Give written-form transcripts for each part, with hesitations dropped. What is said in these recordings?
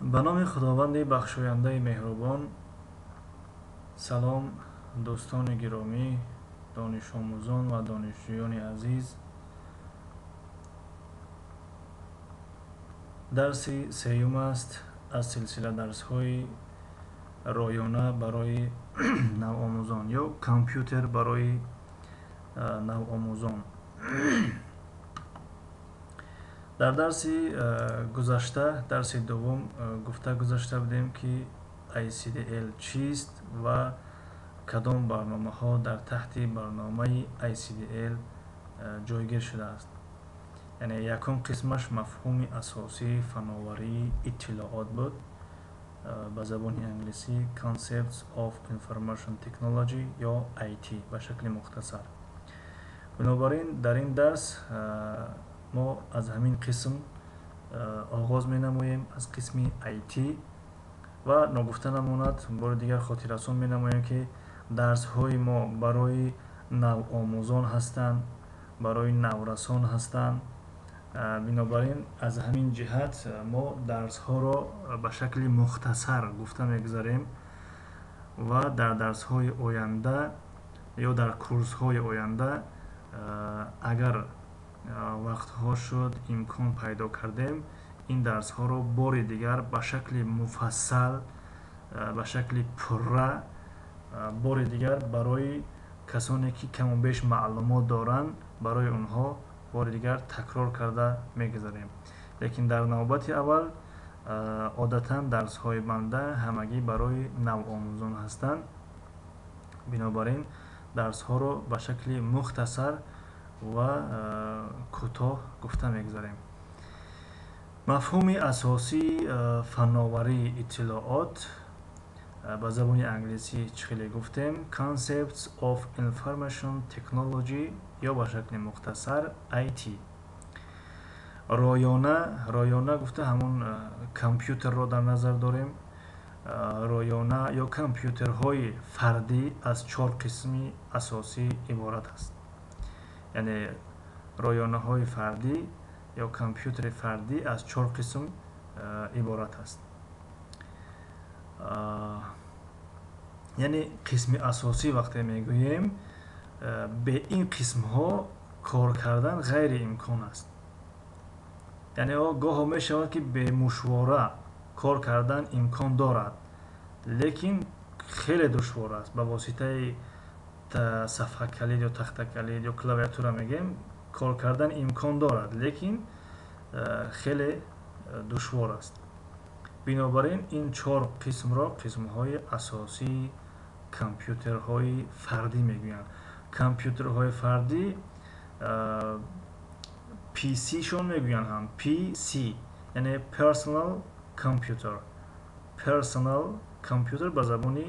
Ба номи Худованди бахшояндаи меҳрубон. Салом, дӯстони гиромӣ, донишомӯзон ва донишҷӯёни азиз. Дарси сеюм аст аз силсила дарсҳои роёна барои навомӯзон ё компютер барои навомӯзон. Дар дарси гузашта, дарси дуввум, гуфта гузашта будем, ки ICDL чист ва кадом барномаҳо дар таҳти барномаи ICDL ҷойгир шудааст. Яъне якум қисмаш мафҳуми асосии фановарии иттилоот буд, ба забони англисӣ Concepts of Information Technology ё IT ба шакли мухтасар. Бинобар ин дар ин дарс мо аз ҳамин қисм оғоз менамоем, аз қисми IT. Ва ногуфта намонад, бори дигар хотиррасон менамоем, ки дарсҳои мо барои навомӯзон ҳастанд, барои наврасон ҳастанд. Бинобар ин аз ҳамин ҷиҳат мо дарсҳоро ба шакли мухтасар гуфта мегузарем ва дар дарсҳои оянда ё дар курсҳои оянда, агар вақтҳо шуд, имкон пайдо кардем, ин дарсҳоро бори дигар ба шакли муфассал, ба шакли пурра, бори дигар барои касоне ки каму беш маълумот доранд, барои онҳо бори дигар такрор карда мегузарем. Лекин дар навбати аввал одатан дарсҳои банда ҳамагӣ барои навомӯзон ҳастанд. Бинобар ин дарсҳоро ба шакли мухтасар ва кӯтоҳ гуфта мегузарем. Мафҳуми асосии фановарии иттилоот ба забони англисӣ чӣ хеле гуфтем, Concepts of Information Technology ё ба шакли мухтасар IT. Роёна гуфта ҳамон компютерро дар назар дорем. Роёна ё компютерҳои фардӣ аз чор қисми асосӣ иборат аст. Яъне роёнаҳои фардӣ ё компютери фардӣ аз чор қисм иборат аст. Яъне қисми асосӣ вақте мегӯем, бе ин қисмҳо кор кардан ғайриимкон аст. Яъне гоҳо мешавад, ки бемушвора кор кардан имкон дорад, лекин хеле душвор аст. Ба воситаи сафҳакалид ё тахтакалид ё клавиатура мегӯем, кор кардан имкон дорад, лекин хеле душвор аст. Бинобар ин ин чор қисмро қисмҳои асосии компютерҳои фардӣ мегӯянд. Компютерҳои фардӣ PC-шон мегӯянд ҳам, PC, яъне personal computer. Personal computer ба забони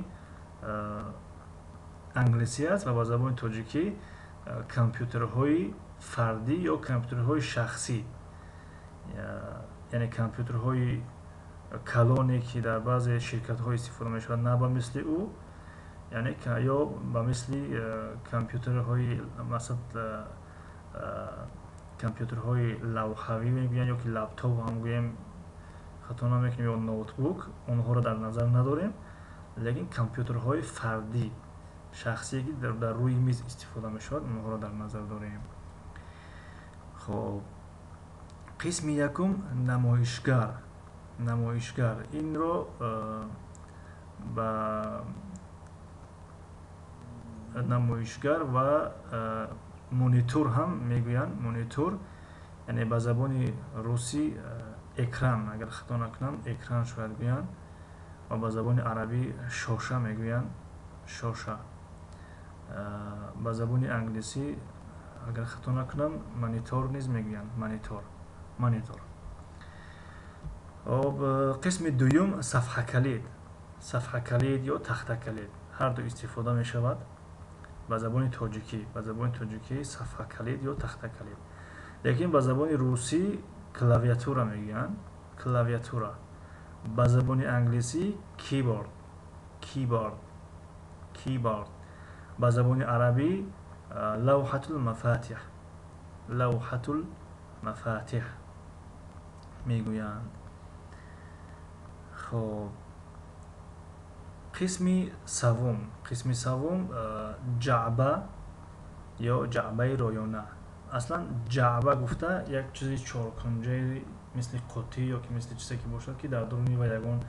англисӣ аст ва ба забони тоҷикӣ компютерҳои фардӣ ё компютерҳои шахсӣ, яъне компютерҳои калоне ки дар баъзе ширкатҳо истифода мешавад, на ба мисли ӯ, яъне ё ба мисли компютерҳои, масалан, компютерҳои лавҳавӣ мегӯянд ё ки лаптоп ҳам гӯем хато намекунем, ё ноутбук, онҳоро дар назар надорем, лекин компютерҳои фардӣ шахсие ки дар рӯи миз истифода мешавад, онҳоро дар назар дорем. Хоб, қисми якум намоишгар. Намоишгар инро ба намоишгар ва монитор ҳам мегӯянд. Монитор яъне ба забони русӣ экран, агар хато накунам экран шояд гӯянд, ва ба забони арабӣ шоша мегӯянд, шоша. Ба забони англисӣ агар хато накунам монитор низ мегӯянд, монитор, монитор. Хоб, қисми дуюм сафҳакалид. Сафҳакалид ё тахтакалид ҳар ду истифода мешавад ба забони тоҷикӣ. Ба забони тоҷикӣ сафҳакалид ё тахтакалид, лекин ба забони русӣ клавиатура мегӯянд, клавиатура. Ба забони англисӣ keyboard, keyboard, keyboard. Ба забони арабӣ лавҳатул мафатиҳ, лавҳатул мафатиҳ мегӯянд. Хоб, қисми саввум. Қисми саввум ҷаъба ё ҷаъбаи роёна. Аслан ҷаъба гуфта як чизи чоркунҷаи мисли қуттӣ ё ки мисли чизе ки бошад, ки дар дуруни ва ягон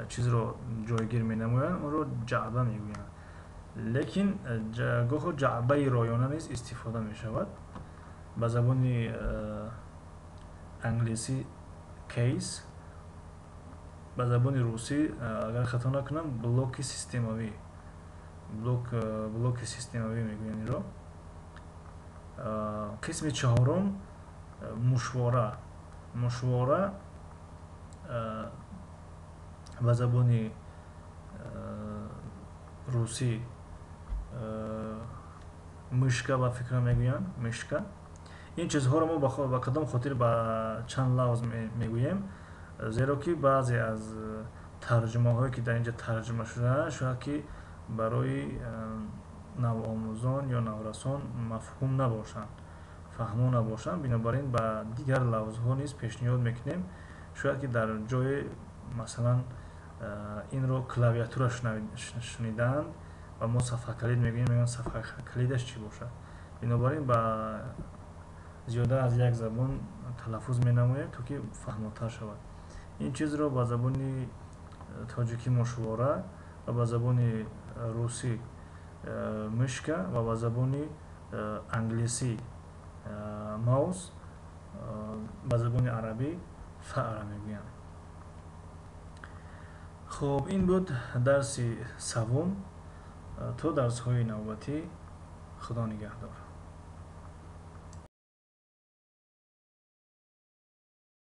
чизро ҷойгир менамоянд, онро ҷаъба мегӯянд. Лекин гоҳо ҷаъбаи роёна низ истифода мешавад. Ба забони англисӣ case, ба забони русӣ, агар хато накунам, блоки системавӣ, блоки системавӣ мегӯянд инро. Қисми чаҳорум мушвора. Мушвора ба забони русӣ мышка ба фикрам мегӯянд, мышка. Ин чизҳоро мо ба кадом хотир ба чанд лавз мегӯем? Зеро ки баъзе аз тарҷумаҳое, ки дар инҷа тарҷума шудаанд, шояд ки барои навомӯзон ё наврасон мафҳум набошанд, фаҳмо набошанд. Бинобар ин ба дигар лавзҳо низ пешниҳод мекунем. Шояд ки дар ҷое, масалан, инро клавиатура шунидаанд ва мо сафҳакалид мегӯем, мегӯянд, сафҳакалидаш чӣ бошад? Бинобар ин ба зиёда аз як забон талаффуз менамоем, то ки фаҳмотар шавад. Ин чизро ба забони тоҷикӣ мушвора ва ба забони русӣ мышка ва ба забони англисӣ mouse, ба забони арабӣ фаъра мегӯянд. Хуб, ин буд дарси саввум. То дарсҳои навбатӣ, Худо нигаҳдор.